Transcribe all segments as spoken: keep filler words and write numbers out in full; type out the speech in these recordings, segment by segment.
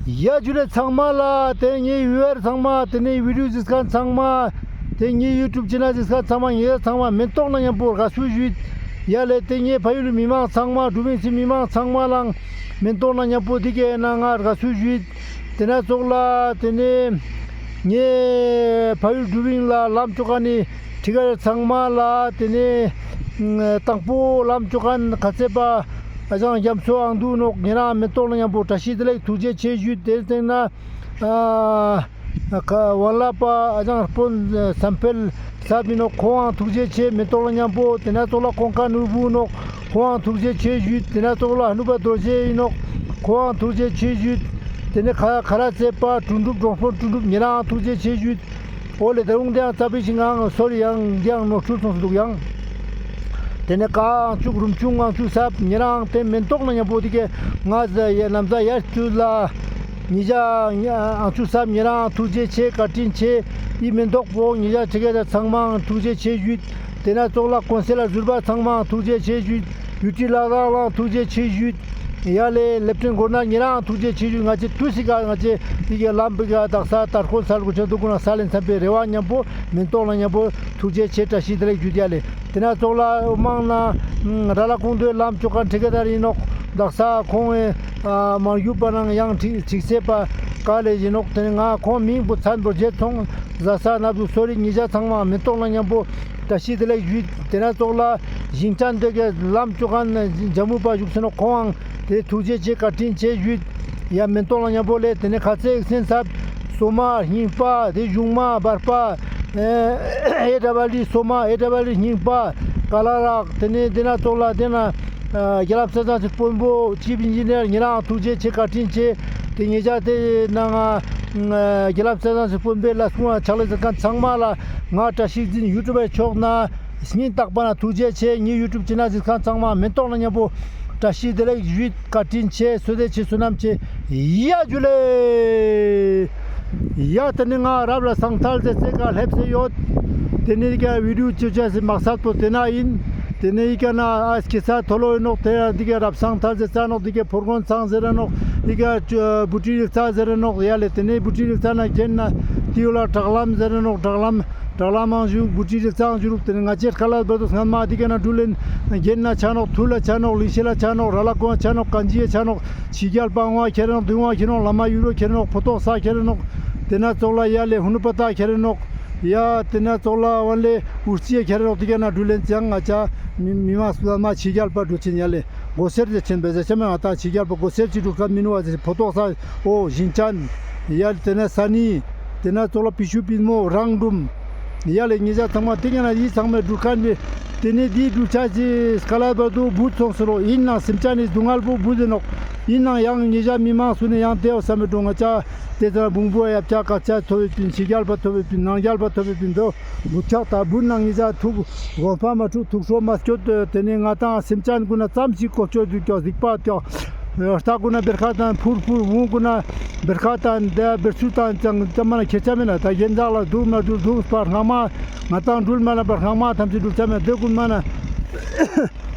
ཡ་ཇུ་ལེ་ཚང་མ་ལ། དེ་ངའི་བིའུ་ཨར་ཚང་མ། དེ་ནས་བི་ཌིའོ་གཟིགས་མཁན་ཚང་མ། དེ་ངའི་ཡུ་ཊུབ་ཆེ་ནལ་གཟིགས་མཁན་ཚང་མ། ངའི་ཚང་མ་མེན་ཏོག་ནང་མཉམ་པོ་དགའ་བསུ་ཞུས། ཡ་ལེ་དེ་ངའི་ཕ་ཡུལ་མི་མང་ཚང་མ། གྲུ་བིང་སི་མི་མང་ཚང་མ་ལའང་མེན་ཏོག་ནང་མཉམ་པོ་འདི་གའི་ནང་ང་དགའ་བསུ་ཞུས། དེ་ན་ཙོགས་ལ་དེ་ནས་ངའི་ཕ་ཡུལ་གྲུ་བིང་ལ་ལམ་ཅོ་མཁན་ནི་ཁྲི་ཀ་ཚང་མ་ལ། དེ་ནས་དང་པོ་ལམ་ཅོ་མཁན་ཁ་ཚེ་པ་ཨ་ཅང་རྒྱ་མཚོ་ཨང་དུ་ནོག། ཉེ་རང་མེན་ཏོག་ལ་མཉམ་པོ་བཀྲ་ཤིས་བདེ་ལེགས་ཐུགས་རྗེ་ཆེ་ཞུས། དེ་སྟེང་ན་ཨ་ཁ་ཝན་ལ་པ་ཨ་ཅང་དཔོན་བསམ་འཕེལ་ས་བི་ནོག། ཁོང་ཨང་ཐུགས་རྗེ་ཆེ་མེན་ཏོག་ལ་མཉམ་པོ། དེ་ན་ཙོགས་ལ་ཁོང་ཁ་ནོར་བུ་ནོག། ཁོང་ཐུགས་རྗེ་ཆེ་ཞུས། དེ་ན་ཙོགས་ལ་ཧ་ནུ་པ་རྡོ་རྗེ་ཨིན་ནོག། ཁོང་ཐུགས་རྗེ་ཆེ་ཞུས། དེ་ནས་ཁ་ཁ་ར་ཚེ་པ་དོན་གྲུབ། གྲོང་དཔོན་དོན་གྲུབ། ཉེ་རང་ཐུགས་རྗེ་ཆེ་ཞུས། འོ་ལེ་ད་རུང་དེ་ཡང་ཙ་པིག་ཞིག་ངའང་སོ་རི་ཡང་དེ་ཡང་ནོར་འཁྲུལ་སོང་སུ་འདུག་ཡང་། དེ་ནས་ཀ་ཨང་ཆུག་རུམ་ཆུང་ཨང་ཆུག་སབ། ཉེ་རང་དེ་མེན་ཏོག་ལ་མཉམ་པོ་དེ་གའི་ང་ཟ་ཡ་ནམ་ཟ་ཡར་ཅུ་ལ། ཉེ་ཞ་ཨང་ཆུག་སབ། ཉེ་རང་ཐུགས་རྗེ་ཆེ། བཀའ་དྲིན་ཆེ། ཡི་མེན་ཏོག་པོ་ཉེ་ཞ་ཁྲི་ཀ་ཚང་མའང་ཐུགས་རྗེ་ཆེ་ཞུས། དེ་ན་ཙོགས་ལ་ཀོན་སེ་ལ་ཟུར་པ་ཚང་མའང་ཐུགས་རྗེ་ཆེ་ཞུས། ཡུ་ཊི་ལ་རང་ལའང་ཐུགས་རྗེ་ཆེ་ཞུས། ཡ་ལེ་ལེབ་ཊེན་གོ་ནར་ཉེ་རང་ཐུགས་རྗེ་ཆེ་ཞུས། ང་ཅི་ཏུས་སི་ཀ་ང་ཅི་དེ་གའི་ལམ་པི་ཀ་དག་ས་དར་ཁོ་སལ་གོ་ཆ་འདུག་གོ་ན་ས་ལེན་བསམ་པའི་རེ་བ་མཉམ་པོ་མེན་ཏོག་ལ་མཉམ་པོ་ཐུགས་རྗེ་ཆེ་བཀྲ་ཤིས་བདེ་ལེགས་ཞུས། ཡ་ལེ་དེ་ན་ཙོགས་ལ་འོ་མང་ན་ར་ལ་ཀོང་རྡོའི་ལམ་ཅོ་མཁན་ཁྲི་ཀ་དར་ཨིན་ནོག། དག་ས་ཁོང་ཨེ་མ་རྒྱུད་པ་ནང་ཡང་ཁྲིག་ཁྲིག་སེ་པ་ཀ་ལེ་ཨིན་ནོག། དེ་ནས་ང་ཁོང་མིང་པོ་ཚན་པོ་བརྗེད་སོང་། ཟ་ས་ན་བུ་སོ་རི། ཉེ་ཞ་ཚང་མ་མེན་ཏོག་ལ་མཉམ་པོ་བཀྲ་ཤིས་བདེ་ལེགས་ཞུས། དེ་ན་ཙོགས་ལ་ཞིང་ཅན་དེ་གའི་ལམ་ཅོ་མཁན་ཇ་མུ་པ་བཞུགས་སེ་ནོག། ཁོང་ཨང་དེ་ཐུགས་རྗེ་ཆེ་བཀའ་དྲིན་ཆེ་ཞུས། ཡ་མེན་ཏོག་ལ་མཉམ་པོ་ལེ། དེ་ནས་ཁ་ཚེ་ཨེག་སེན་སབ། སོ་མ་རྙིང་པ། དེ་གཞུང་མ་བར་པ། ཨེ་ཨེ་ཌབ་ལི་སོ་མ། ཨེ་ཌབ་ལི་རྙིང་པ། ཀ་ལ་རག། དེ་ནས་དེ་ན་ཙོགས་ལ་དེ་ན་རྒྱལ་ལ་ཚེ་བཟང་སི་དཔོན་པོ་ཅིབ་ཨིན་ཇི་ནེར། ཉེ་རང་ཐུགས་རྗེ་ཆེ་བཀའ་དྲིན་ཆེ། དེ་ཉེ་ཞ་དེ་ནང་ང་རྒྱལ་ལ་ཚེ་བཟང་སི་དཔོན་པོའི་ལ་སྐུ་ཕྱག་ལས་མཛད་མཁན་ཚང་མ་ལ་ང་བཀྲ་ཤིས་འཛིན་ཡུ་ཊུབ་པའི་ཕྱོགས་ན་སྙིང་ཐག་པ་ན་ཐུགས་རྗེ་ཆེ། ངའི་ཡུ་ཊུབ་ཆེ་ནལ་གཟིགས་མཁན་ཚང་མ་མེན་ཏོག་ལ་མཉམ་པོ་བཀྲ་ཤིས་བདེ་ལེགས་ཞུས། བཀའ་དྲིན་ཆེ། བསོད་བདེ་ཆེ། བསོད་ནམས་ཆེ། ཡ་ཇུ་ལེ། ཡ་དེ་ནས་ང་རབ་ལ་སང་ཐལ་ཟེར་ཚེ་ག་སླེབས་སེ་ཡོད། དེ་ནས་ཀ་བི་ཌིའོ་ཅོ་ཅེས་སི་མག་སད་པོ་དེ་ན་ཨིན། དེ་ནས་ཡི་ཀ་ན་ཨ་སྐྱེ་ས་ཐོ་ལོ་ཨིན་ནོག། དེ་ཡང་འདི་ཀ་རབ་སང་ཐལ་ཟེར་ཙ་ནོག། འདི་ཀ་ཕོར་གོན་ཚང་ཟེར་ར་ནོག། ཡི་ཀ་བུ་ཁྲིད་རིག་ཚང་ཟེར་ར་ནོག། ཡ་ལེ་དེ་ནས་བུ་ཁྲིད་རིག་ཚང་ན་གྱེན་ན་དེ་ཡོད་ལ་དྲག་ལམ་ཟེར་ར་ནོག། དྲག་ལམ་དྲག་ལམ་མང་ཞུ་བུ་ཁྲིད་རིག་ཚང་ཞུ་རུག། དེ་ནས་ང་ཅེ་ཁ་ལ་བར་དུ་སྔན་མ་འདི་ཀ་ན་འགྲུལ་ལེན་གྱེན་ན་ཆ་ནོག། ཐུ་ལ་ཆ་ནོག། ལི་ཤེ་ལ་ཆ་ནོག། ར་ལ་ཀོང་ཆ་ནོག། ཀན་ཇི་ཡ་ཆ་ནོག། ཕྱི་རྒྱལ་པ་ཝང་ཁྱེར་ར་ནོག། དུང་ཝང་ཁྱེར་ར་ནོག། ལ་མ་ཡུ་རོ་ཁྱེར་ར་ནོག། ཕོ་ཏོག་ས་ཁྱེར་ར་ནོག། དེ་ན་ཙོགས་ལ་ཡ་ལེ་ཧུ་ནུ་པ་ཏ་ཁྱེར་ར་ནོག། ཡ་དེ་ན་ཙོགས་ལ་ཝན་ལེ་ཨུར་ཙི་ཡ་ཁྱེར་ར་ནོག། དེ་ཀ་ན་འགྲུལ་ལེན་ཅང་ང་ཅ་མི་མི་མང་སུ་མ་ཕྱི་རྒྱལ་པ་འགྲོ་ཆེན་ཡ་ལེ་གོ་སེར་ཅེ་ཆེན་པེ་ཟེར་ཆེན་མེ་ང་ཏང་ཕྱི་རྒྱལ་པ་གོ་སེར་ཅི་འགྲུལ་ཁ་མི་ནུ་བ་ཟེར། ཕོ་ཏོག་ས་འོ་ཞིང་ཅན་ཡ་ལེ་དེ་ན་ས་ནི་དེ་ན་ཙོགས་ལ་པི་ཤུ་པི་མོ་རང་འབྲུམ། ཡ་ལེ་ཉེ་ཞ་ཚང་མ་དེ་ཀ་ན་ཡི་ཚང་མའི་འགྲུལ་ཁན་བི་དེ་ནས་དེའི་འགྲུལ་ཆ་ཅི་སྐ་ལ་བར་དུ་བུད་སོང་ཟེར་རོ། ཨིན་ནང་སེམས་ཅན་ནི་སྡུག་བསྔལ་པོ་བུད་ཟེར་ནོག། ཨིན་ནང་ཡང་ཉེ་ཞ་མི་མང་སུ་ནས་ཡང་དེ་བ་བསམ་མི་འགྲོ་ང་ཅ་དེ་ཚང་བུང་བུ་ཡབ་ཆ་ཀ་ཆ་ཐོབ་བི་པིན། ཕྱི་རྒྱལ་པ་ཐོབ་བི་པིན། ནང་རྒྱལ་པ་ཐོབ་བི་པིན་དོ། བུ་ཆག་ད་བུད་ནང་ཉེ་ཞ་ཐུག་དགོངས་པ་མ་འཁྲུག་ཐུག་ཧྲོ་མ་སྐྱོད། དེ་ནས་ང་ཏང་སེམས་ཅན་ཀུན་ན་ཙམ་ཞིག་གོ་ཆོད་དུ་སྐྱོ་གཟིགས་པ་སྐྱོ། རྟ་ཀུན་ན་བེར་ཁ་དང་ཕུར་ཕུར་བོང་ཀུན་ན་བེར་ཁ་དང་དེ་བེར་ཆུ་དང་ཅང་ཙམ་མ་ན་ཁྱེར་ཆ་མེད་ན། ད་ཡན་ཛག་ལ་འདུག་མ་འདུག་འདུག་པ་སྔ་མ་ང་ཏང་འགྲུལ་མ་ན་པ་སྔ་མ་ཐམས་ཅད་འགྲུལ་ཆ་མེད། དེ་ཀུན་མ་ན་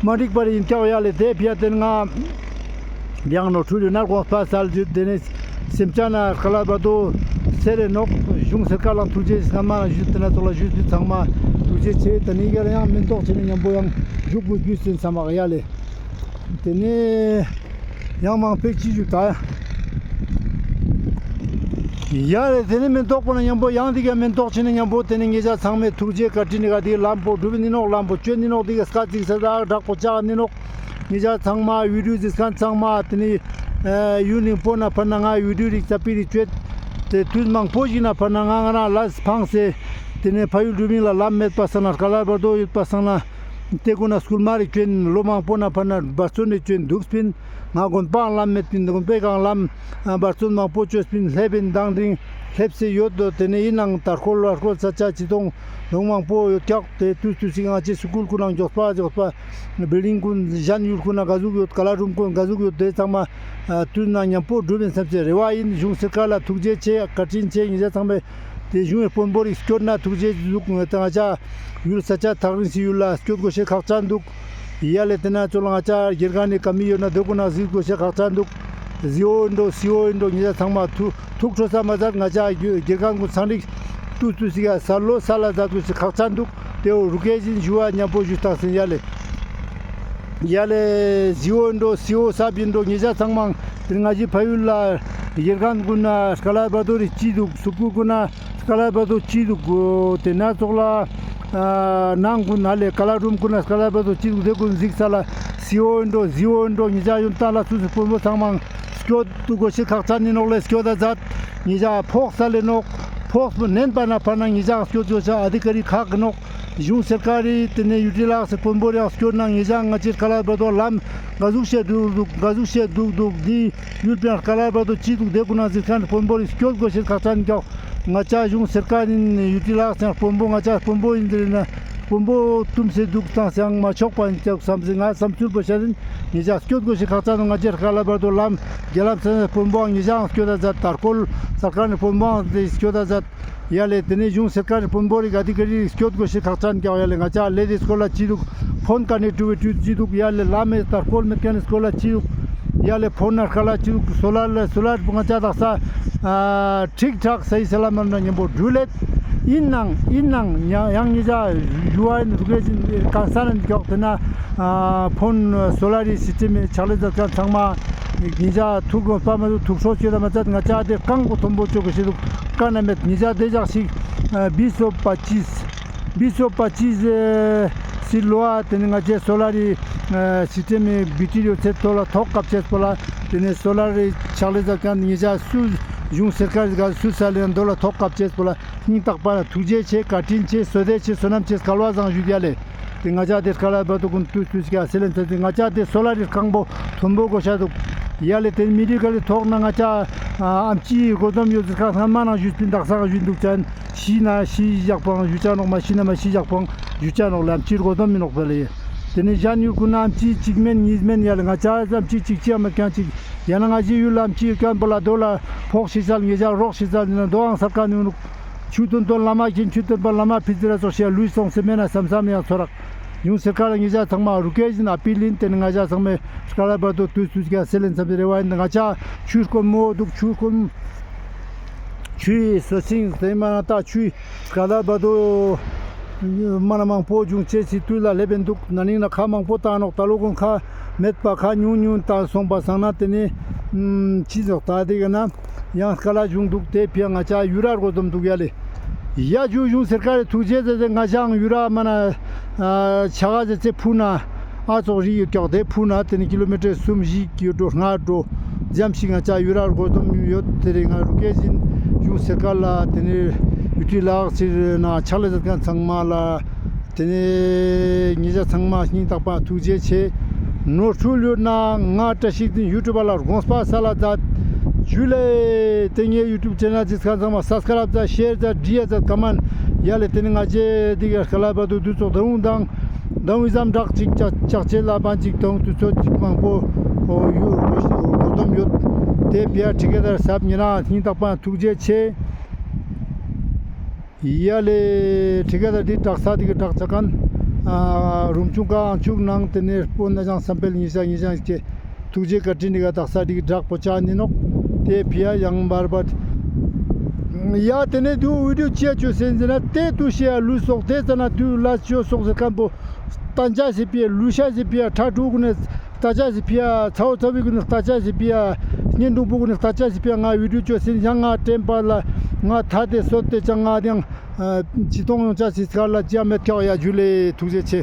མ་འགྲིག་པ་རེ་ཡིན་ཀྱག་ཡ་ལེ། དེ་ཕི་ཡ་དེ་ང་ཡང་ནོར་འཁྲུལ་ཡོད་ན་དགོངས་པ་སལ་ཞུ། དེ་ནས་སེམས་ཅན་ན་སྐ་ལ་བར་དུ་སེ་རེ་ནོག། གཞུང་སེར་ཀ་ལ་ཐུགས་རྗེ་སྔ་མ་ན་ཞུ། དེ་ན་ཚོགས་ལ་ཞུ་དུས་ཚང་མ་ཐུགས་རྗེ་ཆེ། དེ་ནས་ཡ་ལེ་ཡང་མེན་ཏོག་ཆེ་ནས་མཉམ་པོ་ཡང་བཞུགས་དགོས་རྒྱུ་ཟིན་ས་མ་ཡ་ལེ། དེ་ནས་ཡང་མང་པོ་ཅི་ཞུ་ད། ཡ་རེ་དེ་ནས་མེན་ཏོག་པོ་ན་མཉམ་པོ་ཡང་དེ་ག་མེན་ཏོག་ཆེ་ནས་མཉམ་པོ་དེ་ནས་ཉེ་ཞ་ཚང་མའི་ཐུགས་རྗེ་བཀའ་དྲིན་ནི་ག་དེ་ལམ་པོ་སྒྲུབ་ནི་ནོག། ལམ་པོ་བཅོས་ནི་ནོག། དེ་ག་སྐད་ཅིག་ས་དག་དྲག་པོ་ཆགས་ནི་ནོག། ཉེ་ཞ་ཚང་མ་བི་ཌིའོ་གཟིགས་མཁན་ཚང་མ་དེ་ནས་ཡུན་རིང་པོ་ན་ཕར་ན་ང་བི་ཌིའོ་རིག་ཙ་པི་རིག་བཅོས་ཏེ་དུས་མང་པོ་ཞིག་ན་ཕར་ན་ང་ང་རང་ལ་ཕངས་སེ་དེ་ནས་ཕ་ཡུལ་སྒྲུབ་མིན་ལ་ལམ་མེད་པ་སང་ན་སྐ་ལ་བར་དོ་ཡོད་པ་སང་ན། དེ་ཀུན་ན་སྐུལ་མ་རིག་ཅན་ལོ་མང་པོ་ན་ཕར་ན་འབད་བརྩོན་རིག་ཅན་འདུག་སྤིན། ང་དགོན་པའང་ལམ་མེད་པིན། དགོན་པའི་གང་ལམ་འབད་བརྩོན་མང་པོ་བཅོས་པིན། སླེབས་པིན་དང་དྲིང་སླེབས་སེ་ཡོད་དོ། དེ་ནས་ཡིན་ནང་དར་ཁོལ་བར་ཁོལ་ས་ཆ་ཅི་དོང་ལོང་མང་པོ་ཡོད་ཀྱག། དེ་དུས་དུས་སི་ང་ཅི་སྐུལ་ཀུན་ནང་མགྱོགས་པ་མགྱོགས་པ་བིལ་ཌིང་ཀུན་གཞན་ཡུལ་ཀུན་ན་ག་ཟུག་ཡོད། ཀ་ལ་རུམ་ཀུན་ག་ཟུག་ཡོད། དེ་ཚང་མ་དུས་ན་མཉམ་པོ་འགྲུབ་པིན་བསམ་སེ་རེ་བ་ཡིན། གཞུང་སེར་ཀ་ལ་ཐུགས་རྗེ་ཆེ། བཀའ་དྲིན་ཆེ། ཉེ་ཞ་ཚང་མས་དེ་གཞུང་ངི་དཔོན་པོ་རིག་སྐྱོར་ན་ཐུགས་རྗེ་ཟུག་ང་ཏང་ང་ཅ་ཡུལ་ས་ཆ་ཐག་རིང་སི་ཡུལ་ལ་སྐྱོད་དགོས་ཤེས་ཁག་ཅན་འདུག། ཡ་ལེ་དེ་ན་ཚོ་ལ་ང་ཅ་དགེ་རྒན་ནི་ཀ་མི་ཡོད་ན་དེ་ཀུན་ན་གཟིགས་དགོས་ཤེས་ཁག་ཅན་འདུག། ཟི་འོ་ཨིན་འགྲོ་སི་འོ་ཨིན་འགྲོ་ཉེ་ཞ་ཚང་མ་ཐུགས་ཐུགས་ཁྲོ་ས་མ་ཛད། ང་ཅ་དགེ་རྒན་གུན་ཚང་རིག་ཏུས་ཏུས་སི་ཀ་སལ་ལོ་སལ་ལ་ཛད་གོས་ཤེས་ཁག་ཅན་དུག། ཏེ་བོ་རུ་ཀེ་ཞིན་ཞུ་བ་ཉམ་པོ་ཞུས་ཏང་སེན་ཡ་ལེ། ཡ་ལེ་ཟི་འོ་ཨིན་འགྲོ་སི་འོ་སབ་ཨིན་འགྲོ་ཉེ་ཞ་ཚང་མ་ཏེ་ང་ཞི་ཕ་ཡུལ་ལ་དགེ་རྒན་གུན་ན་སྐལ་བ་དོ་རི་ཅི་དུག། སུ་ཀུལ་གུན་ན་སྐལ་བ་དོ་ཅི་དུག་གོ། ཏེ་ན་ཙོགས་ལ་ཨ་ནང་གུན་ན་ལེ་ཀ་ལ་རུམ་གུན་ན་སྐལ་བ་དོ་ཅི་དུག། ཏེ་གུན་གཟིགས་ས་ལ་སི་འོ་ཨིན་འགྲོ་ཟི་འོ་ཨིན་འགྲོ་ཉེ་ཞ་ཡོན་ཏན་ལ་སུ་སི་དཔོན་པོ་ཚང་མ་སྐྱོད་དུ་གོས་ཤེས་ཁག་ཅན་ཨིན་ནོག་ལེ། སྐྱོད་ད་ཛད། ཉེ་ཞ་ཕོགས་ས་ལེ་ནོག། ཕོགས་པོ་ནན་པ་ན་ཕར་ན་ཉེ་ཞ་སྐྱོད་གོས་ཤེས་ཨ་དི་ཀ་རི་ཁག་གི་ནོག། གཞུང་སར་ཀར་རི་ཏེ་ནེ་ཡུ་ཊི་ལགས་སི་དཔོན་པོ་རེ་སྐྱོད་ན་ཉེ་ཞ་ང་ཅི་སྐལ་བ་དོ་ལམ་ག་ཟུག་ཤེས་དུག་དུག་ག་ཟུག་ཤེས་དུག་དུག་ཏེ་ཡུལ་པའི་སྐལ་བ་དོ་ཅི་དུག། ཏེ་གུན་ན་ཟེར་ཁན་དཔོན་པོ་རེ་སྐྱོད་གོས་ཤེས་ཁག་ཅན་ཀྱག། ང་ཅ་གཞུང་སར་ཀར་རི་ཡུ་ཊི་ལགས་སི་དཔོན་པོ་ང་ཅ་དཔོན་པོ་ཨིན་ཏེ་ན་དཔོན་པོ་ཏུམ་སེ་དུག་ཏང་སེ་ཡང་མ་ཆོག་པ་ཨིན་ཀྱག་སམ་སེ་ང་སམ་ཚུལ་པོ་ཤད་ཨིན། ཉེ་ཞ་སྐྱོད་གོས་ཤེས་ཁག་ཅན་ང་ཅ་སྐལ་བ་དོ་ལམ་རྒྱ་ལམ་སེ་དཔོན་པོའང་ཉེ་ཞའང་སྐྱོད་ད་ཛད། ཏར་ཀོལ་སར་ཀར་རི་དཔོན་པོའང་ཏེ་སྐྱོད་ད་ཛད། ཡ་ལེ་ཏེ་ནེ་གཞུང་སར་ཀར་རི་དཔོན་པོ་རེ་ག་དི་ཀ་རི་སྐྱོད་གོས་ཤེས་ཁག་ཅན་ཀྱག། ཡ་ལེ་ང་ཅ་ལེ་ཏེ་སྐོར་ལ་ཅི་དུག། ཕོན་ཀ་ནེག་ཊི་བི་ཊི་ཅི་དུག། ཡ་ལེ་ལམ་མེ་ཏར་ཀོལ་མེད་ཁན་སྐོར་ལ་ཅི་དུག། ཡ་ལེ་ཕོན་ན་སྐལ་ལ་ཅི་དུག། སོ་ལར་ལ་སོ་ལར་ང་ཅ་དག་ས་ཨ་ཁྲིག་ཁྲག་སའི་སལ་ལ་མ་ན་ཉམ་པོ་འགྲུལ་ལེད། ཨིན་ནང་ཨིན་ནང་ཡང་ཡང་ཉེ་ཞ་ཞུ་བ་ཨིན་རུ་ཀེ་ཞིན་གང་ས་ན་ཀྱོག་ཏེ་ན་ཨ་ཕོན་སོ་ལར་རི་སིས་ཊེམ་མི་ཕྱག་ལས་ཛད་ཁན་ཚང་མ་ཉེ་ཞ་ཐུགས་དགོངས་པ་མ་ཐུག་ཐུགས་ཁྲོ་ཅོ་ད་མ་ཛད། ང་ཅ་ཏེ་རྐང་པོ་མཐོན་པོ་ཅོ་གོས་ཤེས་དུག་ཀ་ན་མེད། ཉེ་ཞ་ཏེ་ཞག་ཞིག་ཨ་བིས་སོ་པ་ཅིས་བིས་སོ་པ་ཅིས་སི་ལོ་ཨ་ཏེ་ནེ་ང་ཅ་སོ་ལར་རི་ཨ་སིས་ཊེམ་མི་བེ་ཊི་རི་ཡོད་ཚད་ཐོག་ལ་ཐོག་ཀབ་ཅེས་པོ་ལ་ཏེ་ནེ་སོ་ལར་རི་ཕྱག་ལས་ཛད་ཁན་ཉེ་ཞ་སུ་གཞུང་སར་ཀར་རི་ག་སུ་ས་ལེ་ན་དོ་ལ་ཐོག་ཀབ་ཅེས་པོ་ལ་སྙིང་ཐག་པ་ནེ་ཐུགས་རྗེ་ཆེ། བཀའ་དྲིན་ཆེ། བསོད་བདེ་ཆེ། བསོད་ནམས་ཆེ། སྐལ་བ་བཟང་ཞུ་ཡ་ལེ། ཏེ་ང་ཅ་ཏེ་སྐལ་བ་དོ་གུན་ཏུས་ཏུས་ཀ་སེ་ལེན་ཚ་ཏེ་ང་ཅ་ཏེ་སོ་ལར་རི་རྐང་པོ་མཐོན་པོ་གོས་ཤེས་དུག། ཡ་ལེ་ཏེ་མི་རི་ཀལ་ཐོག་ན་ང་ཅ་ཨ་ཨམ་ཆི་གོ་དོམ་ཡོད་ཟེར་ཁན་སྔན་མ་ནང་ཞུས་པིན་དག་ས་ཞུ་དུག་ཅན་ཤི་ན་ཤི་ཞག་པང་ཞུ་ཅ་ནོག། མ་ཤི་ན་མ་ཤི་ཞག་པང་ཞུ་ཅ་ནོག་ལེ། ཨམ་ཆི་གོ་དོམ་མི་ནོག་པ་ལེ། ཏེ་ནེ་ཞན་ཡུལ་གུན་ན་ཨམ་ཆི་ཅིག་མེན་ཉིས་མེན་ཡ་ལེ། ང་ཅ་ཨམ་ཆི་ཅིག་ཅི་ཡང་མེད་ཁན་ཅིག། ཡང་ན་ང་ཞི་ཡུལ་ལ་ཨམ་ཆི་ཡོད་ཁན་པོ་ལ་དོ་ལ་ཕོག་ཤེས་ས་ལ་ཉེ་ཞ་རོག་ཤེས་ས་ལ་ན་དོའང་སལ་ཁན་ཡོང་ནུག། ཆུ་ཏོན་ཏོན་བླ་མ་ཁྱེན་ཆུ་ཏོན་པ་བླ་མ་ཕི་ཟི་ར་ཙོགས་ཤིག་ལུས་སོང་སེ་མེན་ན་སམ་སམ་ཡང་ཚོར་རག། གཞུང་སར་ཀར་ལ་ཉེ་ཞ་ཚང་མ་རུ་ཀེ་ཞིན་ཨ་པིལ་ཨིན། ཏེ་ནེ་ང་ཞ་ཚང་མས་སྐལ་བ་དོ་ཏུས་ཏུས་ཀ་སེ་ལེན་ཚ་ཏེ་རེ་བ་ཨིན། ང་ཅ་ཆུ་དཀོན་མོ་དུག། ཆུ་དཀོན་ཆུའི་སོ་སིང་ཏེ་མ་ན་ཏ་ཆུའི་སྐལ་བ་དོ་མ་ན་མང་པོ་ཇུང་ཅེས་སི་ཏུས་ལ་ལེབ་ཨིན་དུག། ན་ནིང་ན་ཁ་མང་པོ་ཏང་ནོག། ཏ་ལོ་གུན་ཁ་མེད་པ་ཁ་ཉུང་ཉུང་ཏང་སོང་པ་སང་ན་ཏེ་ནེ་ཨམ་ཅི་ཟོག་ཏ་ཏེ་ག་ན་ཡང་སྐལ་ལ་ཇུང་དུག། ཏེ་ཕི་ཡ་ང་ཅ་ཡུ་ར་རྒོ་དོམ་དུག་ཡ་ལེ། ཡ་ཇུ་གཞུང་སར་ཀར་རི་ཐུགས་རྗེ་ཟེར་ཏེ་ང་ཅའང་ཡུ་ར་མ་ན་ཨ་ཆ་ག་ཟེར་ཚེ་ཕུ་ན་ཨ་ཙོགས་རི་ཡོད་ཀྱག། ཏེ་ཕུ་ན་ཏེ་ནེ་ཀི་ལོ་མི་ཊར་སུམ་བཞི་ཡོད་འགྲོ་ལྔ་འགྲོ་ཙམ་ཞིག་ང་ཅ་ཡུ་ར་རྒོ་དོམ་ཡོད། ཏེ་རིང་ང་རུ་ཀེ་ཞིན་གཞུང་སར་ཀར་ལ་ཏེ་ནེ་ཡུ་ཊི་ལགས་སི་ན་ཕྱག་ལས་ཛད་ཁན་ཚང་མ་ལ་ཏེ་ནེ་ཉེ་ཞ་ཚང་མ་སྙིང་ཐག་པ་ཐུགས་རྗེ་ཆེ། ནོར་འཁྲུལ་ཡོད་ན་ང་བཀྲ་ཤིས་འཛིན་ཡུ་ཊུབ་པ་ལ་དགོངས་པ་སལ་ལ་ཛད། ཇུ་ལེ། ཏེ་ངའི་ཡུ་ཊུབ་ཆེ་ནལ་ཅིག་ཁ་ཚང་མ་སབ་སི་ཀ་རབ་ཛད། ཤེར་ཛད། བྲི་ཡ་ཛད། ཀ་མན་ཡ་ལེ། ཏེ་ནེ་ང་ཅ་ཏེ་ག་སྐལ་བ་དོ་ཏུས་ཚོགས་དང་དང་དང་ཨི་ཙམ་དྲག་ཅིག་ཅག་ཅག་ཅེ་ལ་པན་ཅིག་དང་ཏུས་ཚོད་ཅིག་མང་པོ་ཨོ་ཡུ་རོ་རོ་དོམ་ཡོད། ཏེ་ཕི་ཡ་ཁྲི་ཀེ་དར་སབ་ཉེ་རང་སྙིང་ཐག་པ་ཐུགས་རྗེ་ཆེ། ཡ་ལེ། ཁྲི་ཀེ་དར་ཏེ་དྲག་ས་ཏེ་གི་དྲག་ཆ་ཁན་ཨ་རུམ་ཆུང་ཀ་ཨང་ཆུག་ནང་ཏེ་ནེ་སྤོན་ན་ཅང་སམ་པེལ་ཉེ་ཞ་ཉེ་ཞ་ཅེ་ཐུགས་རྗེ་བཀའ་དྲིན་ནི་ག་དག་ས་ཏེ་གི་དྲག་པོ་ཆ་ནི་ནོག། ཏེ་ཕི་ཡ་ཡང་བར་བར་ཡ་ཏེ་ནེ་དུ་བི་ཌིའོ་ཅི་ཡ་ཅོ་སེན་ཟེར་ན་ཏེ་དུ་ཤེ་ཡ་ལུས་སོག་ཏེ་ཙ་ན་དུ་ལ་ཅོ་སོག་ཟེར་ཁན་པོ་ཏན་ཅ་སི་ཕི་ཡ་ལུས་ཤ་སི་ཕི་ཡ་ཁྲ་ཁྲུ་གུན་ནེ་ལྟ་ཅ་ཟི་ཕི་ཡ་ཚ་བོ་ཚ་བི་གུན་ནི་ལྟ་ཅ་ཟི་ཕི་ཡ་ཉེན་དྲུང་པོ་གུན་ནི་ལྟ་ཅ་ཟི་ཕི་ཡ་ང་བི་ཌིའོ་ཅོ་སིན་ཡང་ང་ཏྲེན་པ་ལ་ང་ཐ་ཏེ་སོད་ཏེ་ཅང་ང་དེང་ཅི་ཏོང་ཡོང་ཅ་སི་སྐར་ལ་ཅི་ཡ་མེད་ཀྱག། ཡ་ཇུ་ལེ། ཐུགས་རྗེ་ཆེ།